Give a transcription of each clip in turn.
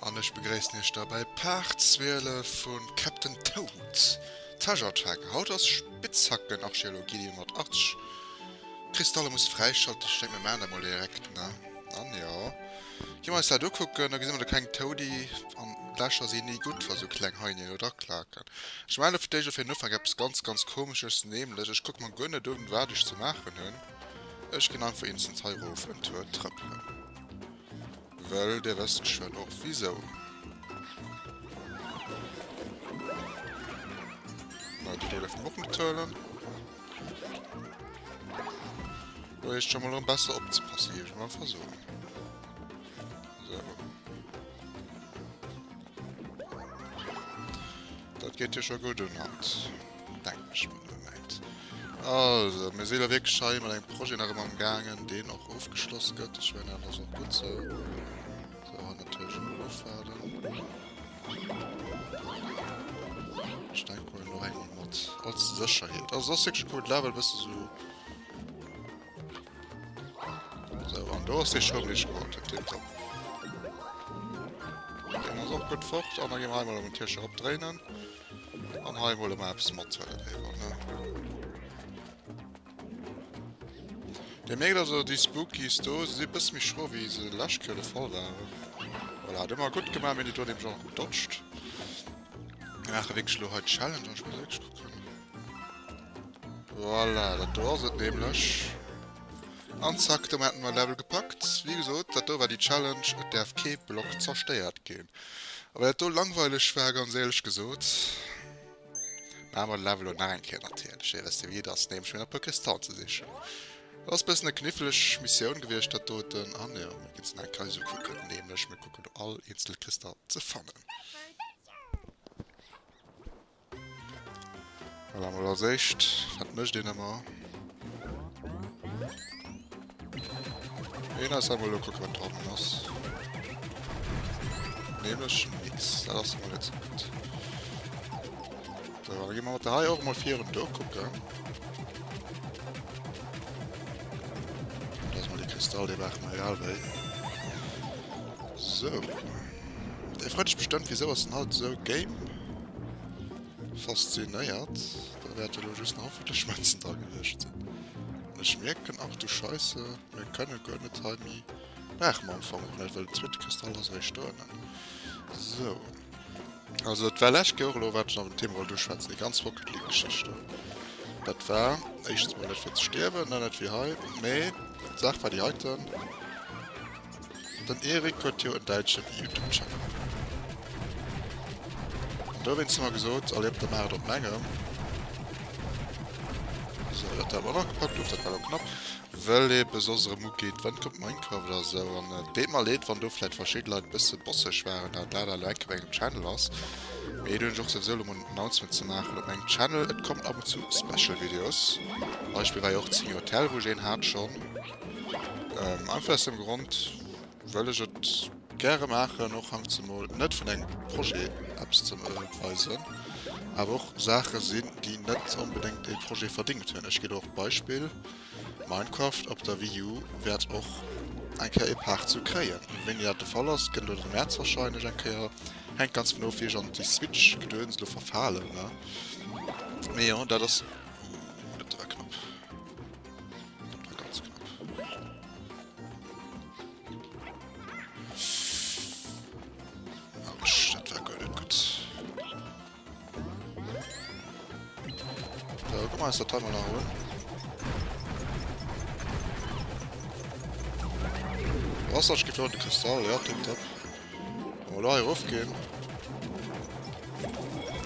An ech begréissen iech da bei Part 12 vun Captain Toad Treasure Tracker. Haut ass Spitzhackenarchäologie, déi mir mat 80 Kristalle musse fräischalten. Ech denken mir maachen dat mol direkt, ne? An jo, gi mer eis dat ukucken. Da gesi mer de klengen Toady an d'Lächer sinn ni gutt, wa sou kleng Heini do draklaken. Ech maachen elo fir d'éischt a fir den Ufank eppes ganz, ganz komesches, nämlech ech kucke mer guer net un, wat ech ze maachen hunn. Ech ginn einfach instant hei erof en Tour trëppelen. Well dir wësst geschwënn och wisou. Na, déi do dierfe mer och net huelen. Do heescht scho mol erëm besser opzepassen, géif ech mol einfach soen. Sou. Dat geet jo scho gutt un haut. Denken ech mer den Moment. Also, mir si lo wierklech hei mat engem Projet nach ëmmer am gaangen, deen och ofgeschloss gëtt. Ech mengen, dat ass och gutt sou. Sou, hei natierlech emol ofwaarden. Ech denke mol nach eng mol mat als Sécherheet. Also, dat ass wierklech e coolt Level, bësse sou. Sou, an do ass dee Schirm, deen ech gewollt hunn. Tiptop. Deen ass och gutt fort. An da gi mer hei mol erëm en Tierchen eropdréinen. An hei mol ëmmer eppes mathuelen, éiwer, ne? Dir mierkt also, déi Spookies do, se si e bësse méi schro, wéi se lescht Kéier de Fall waren. Voilà, hat ëmmer gutt gemaach, mir hunn déi do nämlech och nach gedodged. Mir maache wierklech elo hei d'Challenge, an ech muss wierklech kucken. Voilà, dat do ass et nämlech. An zack, domat hätten mer Level gepackt. Wéi gesot, dat do war déi Challenge, et däerf kee Block zerstéiert ginn. A well dat do langweileg war, ganz éierlech gesot, maache mer de Level elo nach eng Kéier natierlech. Dir wësst jo wéi et ass, nämlech fir nach e puer Kristallen ze sichen. Dat ass e bëssen e kniffleg Missioun gewiescht, dat doten. An jo, mir ginn se nach eng Kéier esou kucken, nämlech mir kucken do all eenzel Kristall ze fannen. Voilà, mol als éischt, wat mécht een ëmmer? Een ass emol kucken, wat dran ass. Nämlech nix. Dat ass emol net sou gutt. So, da gi mer mat der hei och mol virun do kucken. Dat ass mol de Kristall, dee brauche mer egal wéi. Sou. Dir freet iech bestëmmt, wisou ass den haut esou game faszinéiert. Da wäerte lo just nach hoffentlech Mënzen dra gewiescht sinn. An ech mierken, ach du Scheisse, mir kënne guer net hei méi. Brauche mer am Fong och net, well den zweete Kristall ass eréischt doënnen. Sou. Also et war lescht Joer elo, wat ech nach um Thema wollt uschwätzen, déi ganz Rocket League Geschicht do. Dat war éischtens mol net fir ze stierwen, ne, net wéi hei, mee d'Saach war déi heiten. Den Erik huet jo en däitschen Youtube Channel. An dowéinst hu mer gesot, allez op, da maach et op mengem. Sou, dat hat mer och nach gepackt, uff, dat war elo knapp. Wëll ebe soss erëm ugeet, wann kommt Minecraft a sou. An et deet mer leed, wann do vläit verschidde Leit bësse bosseg waren, dat dat elo enke bei engem Channel ass. Mee do hunn ech och souwisou elo mol en Announcement ze maachen op mengem Channel, et kommen ab und zu Special Videos. Beispill war jo och Zing Hotel, wou ech een hat schonn. Einfach aus dem Grond, wëll ech et gäre maachen, och heiansdo mol net vun engem Projet eppes ze weisen, awer och Saache sinn, déi net onbedéngt e Projet verdingt hunn. Ech ginn och d'Beispill, Minecraft op der Wii U wäert och eng Kéier e Part zu kréien. Wéini dat de Fall ass, gëtt elo den Mäerz warscheinlech eng Kéier, hänkt ganz vun of, wéi ech an déi Switch-Gedöns elo verfalen, ne? Mee jo, dat ass, ooh, dat war knapp. Dat war ganz knapp. Autsch, dat war guer net gutt. So, guck mal, ist der Timer nach holen. Was das gibt heute Kristall, ja, tipptopp. Mal da hier raufgehen.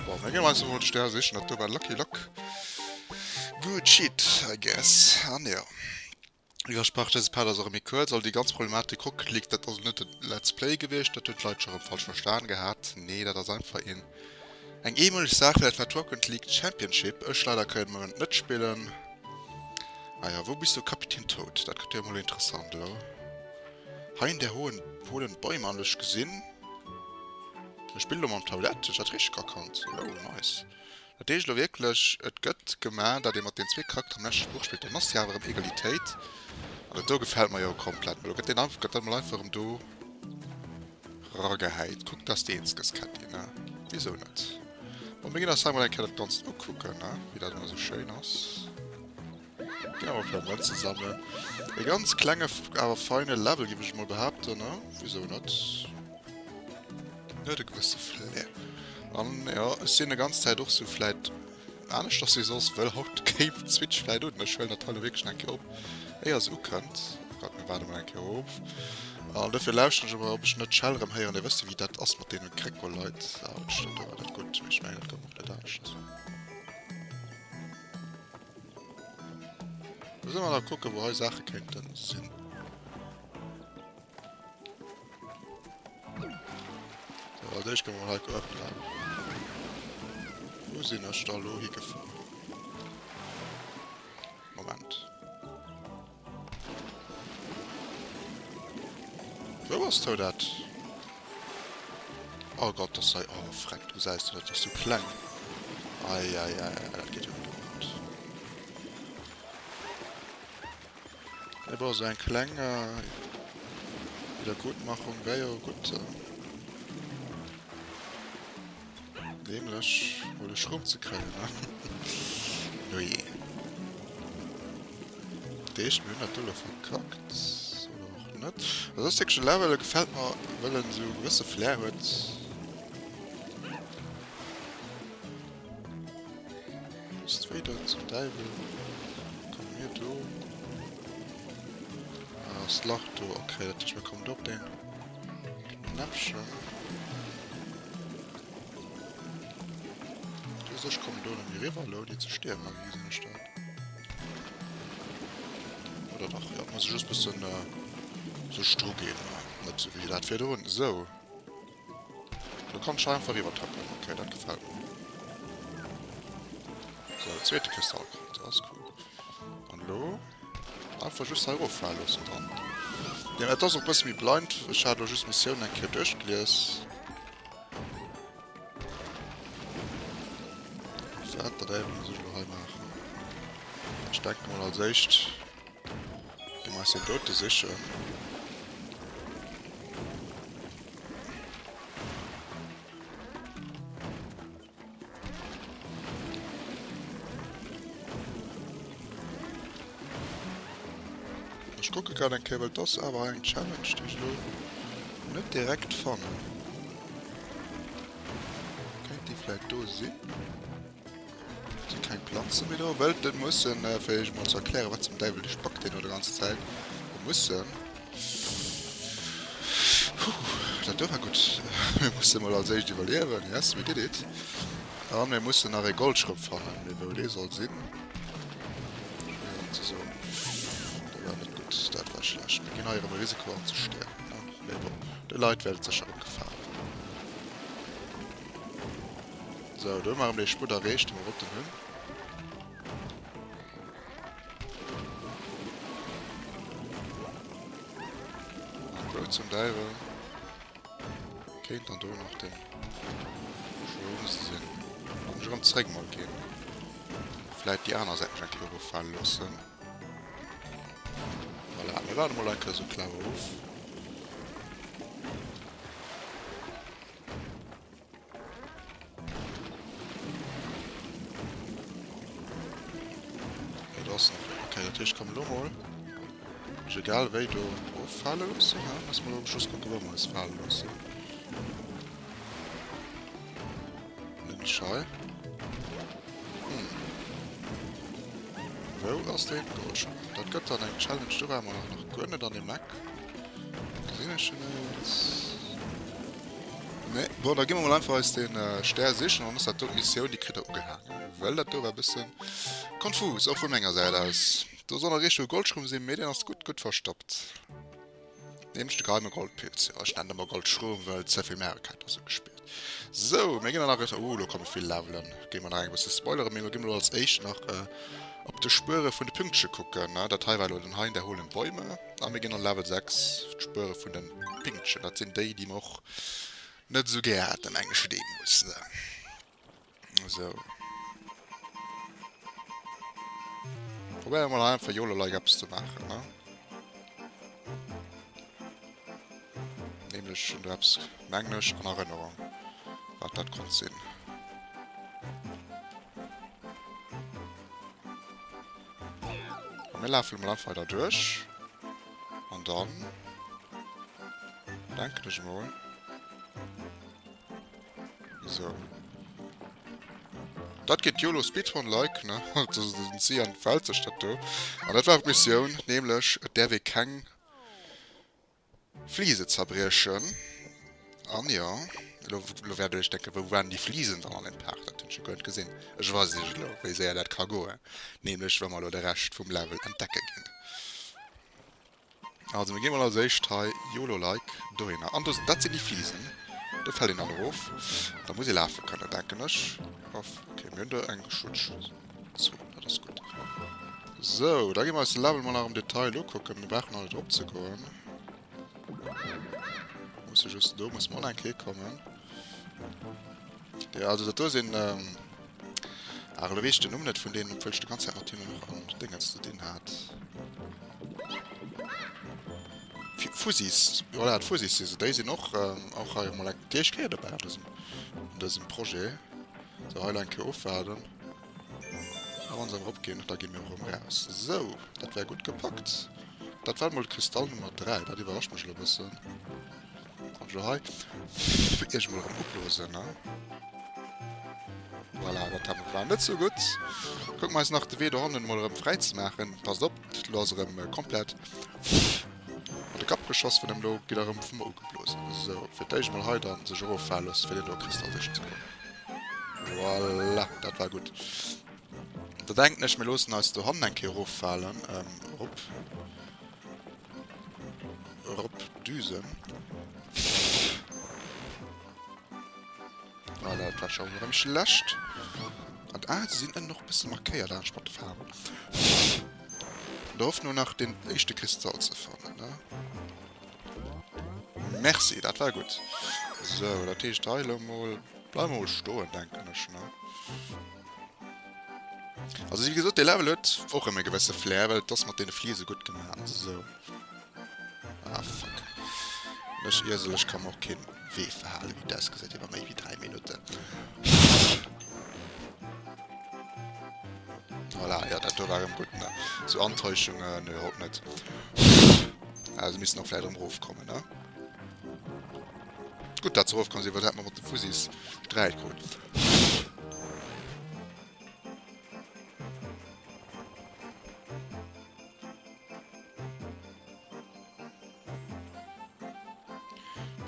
Boah, wir gehen mal so den Stern sichern, das war Lucky Luck. Good shit, I guess. Ah, ja. Wéi versprach, dëse Part ass erëm méi kuerz. Also déi ganz Problematik Rocket League, dat ass net en Let's Play gewiescht, dat hunn d'Leit scho erëm falsch verstan gehat. Nee, dat ass einfach een eng eemoleg Saach, well dat war d'Rocket League Championship. Ech leider kënnen de Moment net spillen. Ah ja, wou bist du Kapitän Toad? Dat gëtt jo emol interessant elo. Hei in der hohen hohlen Bäume an ech gesinn. Ech spillen elo mam Toadette, hunn ech dat richteg erkannt? Oh, nice. Dat heescht elo wierklech, et gëtt gemaach, datt ee mat den zwee Charakteren am leschte Buch spillt, dann ass jo awer erëm Egalitéit. An dat do gefält mer jo komplett. Mä elo gëtt deen einfach, gëtt dat mol einfach erëm do. Ragehäit. Kuck dass de eens gëss, Ketti, ne? Wisou net? Bon, mir ginn eis hei mol eng Kéier dat Ganzt ukucken, ne? Wéi dat ëmmer sou schéin ass. Ginn awer e puer Mënze sammelen. E ganz klenge, awer feine Level, géif ech emol behaapten, ne? Wisou net? Huet e gewësse Flair. An jo, ech sinn e ganz Zäit och sou vläit aneschters wéi soss, wëll haut kéim d'Switch vläit un. Ech huelen dat hei lo wierklech nach eng Kéier op, éier se ukënnt. Oh Gott, mir waarde mol eng Kéier of. An dofir lauschteren ech emol, ob ech net d'Schell erëm héieren. Dir wësst jo, wéi dat ass mat deene Krécko-Leit. Autsch, dat do war net gutt. Mee ech mengen, et goung och net aneschters. Lo solle mer nach kucken, wou hei Saache kéinten sinn. So, als éischt ginn mer mal hei uewen. Wou sinn ech da lo higefuer? Moment. Wou ass do dat? Oh Gott, das sei... Oh, freck, du gesäis du, dat ass sou kleng. Ei, ei, ei, ei, dat geet jo net gutt. Mee bon, sou eng kleng Wiedergutmachung wär jo gutt. Nämlech mol e Schrumm ze kréien, ne? Nujee. Dat heescht, mir hunn dat do elo verkackt. Oder och net. Dat ass wierklech e Level, e gefält mer, well en esou e gewësse Flair huet. Just wéi dat zum Däiwel komme mir do? Ah, ass d'Lach do. Okay, dat heescht mir kommen do op deen Knäppchen. Dus ech kommen do net méi riwwer elo, ouni ze stierwen, oder wéi gesinn ech dat? Oder dach, jo, muss ech just bëssen sech dru ginn, net sou wéi dat virdrun. Sou. Do kann ech einfach riwwer tappen. Okay, dat gefällt mir. So, zweete Kristall kritt. Das ist cool. An lo einfach just hei roffalen loossen dann. Ja, et ass och bësse méi blind. Ech hat lo just Missioun eng Kéier duerchgelies. Wat der Däiwel muss ech lo hei maachen? Ech denke mol als éischt gi mer eis deen dote sichen. Ech kucke grad eng Kéier, well et ass awer eng Challenge, déi ech elo net direkt fannen. Kéint déi vläit do sinn? Si keng Planze méi do? Wëll de mussen, fir iech emol ze erklären, wat zum Däiwel de Spack deen do de ganze Zäit mussen. Puh, dat do war gutt. Mir musse mol als éischt iwwerliewen. Yes, we did it. A mir mussen nach ee Goldschrëpp fannen. Mee wou dee soll sinn, schwéier ze soen. Dat war net gutt, dat war schlecht. Mir ginn hei erëm e Risiko an ze stierwen, ne? Mee bon, de Leit wäert et sécher erëm gefalen. Sou, do hu mer erëm dee Sputt erreecht, dee mer wollten hunn. An wou zum Däiwel kéint dann do nach den Schroom sinn? Wann ech erëm zréck mol ginn. Vläit déi aner Säit mech eng Kéier eroffale loossen. Voilà, mir waarde mol eng Kéier sou clever of. Ja, do ass nach een. Okay, dat heescht, ech kann elo mol mech egal wéi do offale loossen. Hä? Lass mol just kucken, wou mer eis fale loossen. Nämlech hei. Hm. Wou ass deen Goldschrot? Dat gëtt dann eng Challenge. Do ware mer nach guer net an deem Eck. Gesinn ech en net. Nee, bon, da gi mer mol einfach eis den Stär sichen an dann ass dat do d'Missioun, déi kritt der ugehaangen. Well dat do war e bësse konfus, och vu menger Säit aus. Do soll nach eescht e Goldschrumm sinn, mee deen ass gutt, gutt verstoppt. Nämlech de geheime Goldpilz. Jo, ech nennen ëmmer Goldschrumm, well ze vill Mario Kart esou gespillt. Sou, mir ginn dann nach, oh, lo komme vill Levelen. Gi mer nach eng bësse spoileren, mee mir gi mol als éischt nach op de Spuere vun de Pünktche kucken. Dat hei war elo den Hain der hohlen Bäume. A mir ginn an Level 6, d'Spuere vun den Pünktchen. Dat sinn déi, déi mer och net esou gär haten, mengen ech deemools. Sou. Probéiere mol einfach YOLO-like eppes ze maachen, ne? Ech hunn do eppes, mengen ech, an Erënnerung, wat dat konnt sinn. A mir lafe mol einfach weider duerch. An dann denken ech mol. So. Dat geet YOLO Speedrun like, ne? Den Cyan fällt sech dat do. An dat war d'Missioun, nämlech et däerf ee keng Fliese zerbriechen. An jo, elo elo wäert der iech denken, wou waren déi Fliesen dann an deem Park? Dat hunn ech jo guer net gesinn. Ech weisen iech elo, wéi séier dat ka goen, nämlech wa mer elo de Rescht vum Level entdecke ginn. Also mir gi mol als éischt hei YOLO-like dohinner. An do, dat sinn déi Fliesen. Do fält een dann erof. Da muss ee lafe kënnen, denken ech. Hoff. Okay, mir hunn do eng Schutzzon, dat ass gutt. Sou, da gi mer eis de Level mol nach am Detail ukucken. Mir brauchen nach net eropzegoen. Musse just do muss mer och nach eng Kéier kommen. Jo, also dat do sinn... Ähm, ach, elo weess ech den Numm net vun deenen, obwuel ech déi ganz Zäit mat hinnen och an Dingens ze dinn hat. Fuzzies, voilà, d'Fuzzies si se. Déi sinn och, ähm, och hei emol eng déi éischt Kéier dobäi an dësem, an dësem Projet. Sou, hei elo eng Kéier ofwaarden. A wann se erëm eropginn, da gi mir och erëm eraus. Sou, dat war gutt gepackt. Dat war emol Kristall Nummer 3. Dat iwwerrascht mech elo e bëssen. An elo hei iech emol erëm ublosen, ne? Voilà, dat hat war net sou gutt. Kucke mer eis nach de Wee dohannen emol erëm fräi ze maachen. Passt op, elo ass erëm komplett an de Kapp geschoss vun em. Elo gitt der erëm vu mer ugeblosen. Sou, fir d'éischt emol hei dann sech eroffale loossen, fir deen do Kristall sichen ze goen. Voilà, dat war gutt. Da denken ech, mir loossen eis dohannen eng Kéier eroffalen. Ähm, erop. Erop düsen. Voilà, dat war scho erëm schlecht. An, ah, se sinn ënnen och e bësse markéiert, anescht mat de Faarwen. An der Hoffnung nach den éischte Kristall ze fannen, ne? Merci, dat war gutt. Sou, dat heescht hei elo mol... Bleiwe mer mol stoen, denken ech, ne? Also wéi gesot, dee Level huet och erëm e gewësse Flair, well et ass mat deene Fliese gutt gemaach. Sou. Ah, fuck. Ech Iesel, ech ka mer och kee Wee verhalen, wéi et ausgesäit, iwwer méi wéi 3 Minutten. Voilà, jo, dat do war erëm gutt, ne? Sou Antäuschungen, nö, haut net. Ah, se missten och vläicht erëm erofkommen, ne? Gutt dat se erofkomm sinn, well hätt mer mat de Fuzzies Sträit krut.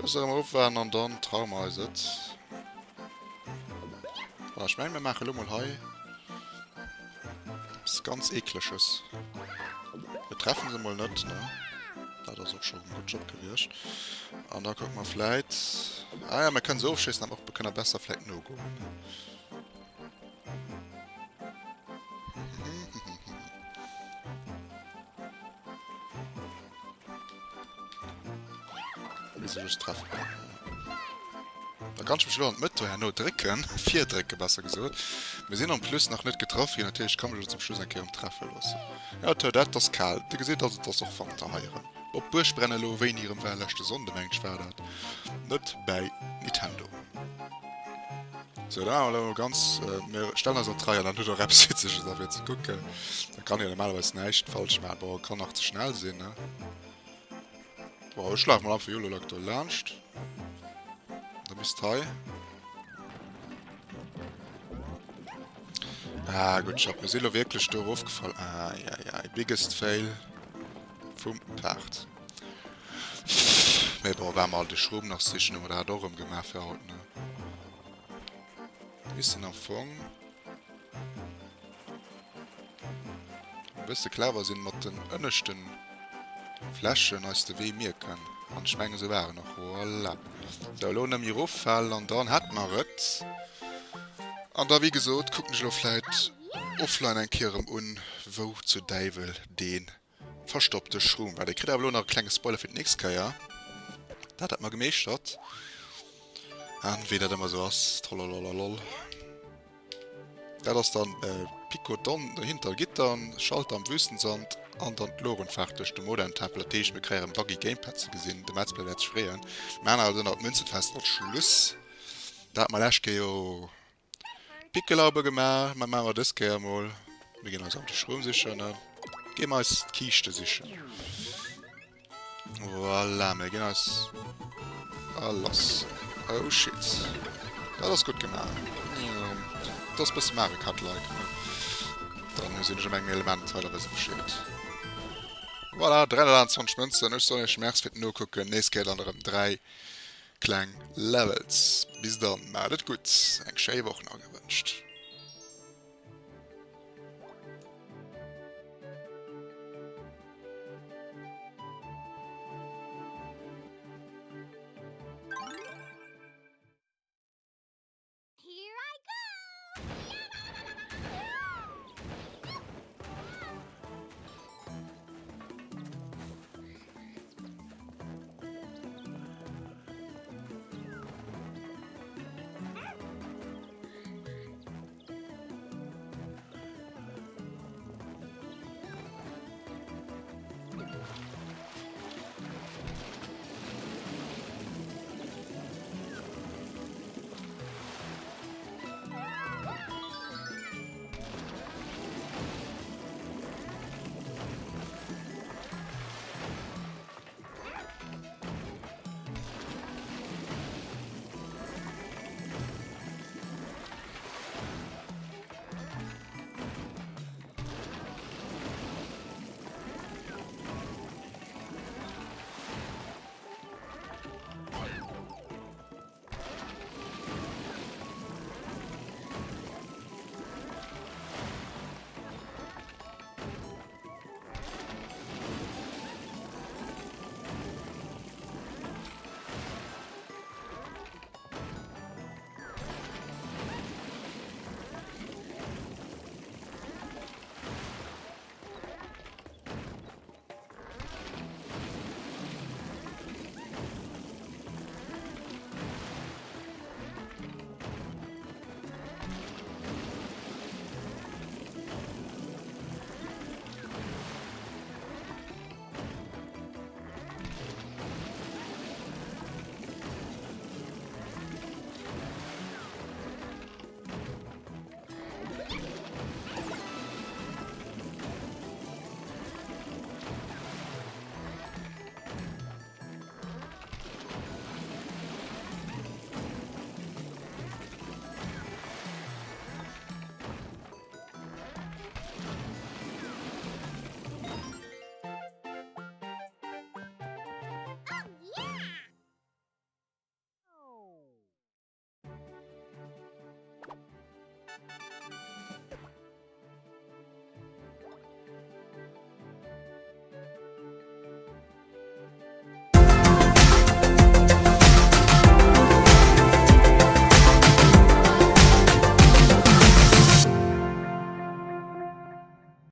Bis erëm erof waren an dann traue mer eis et. Voilà, ech mengen mir maache lo mol hei eppes ganz Eekleches. Mir treffen se mol net, ne? Dat ass och scho en gutt Job gewiescht. An da kucke mer vläit... Ah ja, mir kënnen se ofschéissen, awer och mir kënnen besser vläit nogoen. Mir se just treffen. Da kann ech mech elo an d'Mëtt do herno drécken, virdrécke besser gesot. Mir sinn en plus nach net getraff ginn, dat heescht ech ka mech elo zum Schluss eng Kéier erëm treffe loossen. Jo, d'Toadette ass kal. Dir gesitt also, et ass och Wanter hei erëm. Op Buergbrennen elo, wéini erëm war, leschte Sonnde mengt ech war dat, net bäi Nintendo. Sou, da maache mer elo mol ganz, mir stellen eis an d'Rei an dann huet och eppes Witzeges nach fir ze kucken. Da kann een normalerweis näischt falsch maachen. Bon, kann nach ze schnell sinn, ne? Bon, ech lafe mol einfach yolo-like do laanscht. Da misst hei... Ah, gutt Job. Mir si lo wierklech do erofgefall. Ah, ja, ja. Biggest fail vum Part. Mee bon, war mer de Schroom nach sichen, hu mer dat och erëm gemaach fir haut, ne? Missten am Fong e bësse clever sinn mat den ënneschten Fläschen eis de Wee mierken. An ech mengen, esou war en och. Voilà. Sou, elo nëmme eroffalen an dann hätt mer et. An da, wéi gesot, kucken ech elo vläit offline eng Kéier erëm un, wou zur Däiwel dee verstoppte Schroom war. Dir kritt awer elo nach e klenge Spoiler fir d'nächst Kéier. Dat hat mer gemeeschtert. An wéi dat ëmmer sou ass, trololololol. Dat ass dann Pico Don hinter Gittern, Schalter am Wüstensand. An dann d'Lorenfahrt duerch de Modern-Tempel. Dat heescht, mir kréie rëm Buggy Gamepad ze gesinn. De Metzler wäert sech freeën. Mir maachen awer dann nach d'Münzenfest als Schluss. Dat hat mer lescht Kéier jo d'Pickelaube gemaach. Mä maache mer dës Kéier emol. Mir ginn eis an de Schroom sichen. Ne? Gi mer eis d'Kiischte sichen. Voilà, mir ginn eis... A lass. Oh shit. Dat ass gutt gemaach. Dat ass bësse Mario Kart-like. Ne? Dann sinn ech am engem Element, hei da wësse Bescheed. Voilà, 320 Mënzen. Ech soen iech Merci fir d'Nokucken. Nees Kéier dann erëm 3 kleng Levels. Bis dann, maacht et gutt. Eng schéi Woch nach gewënscht. Here I go! Oh yeah!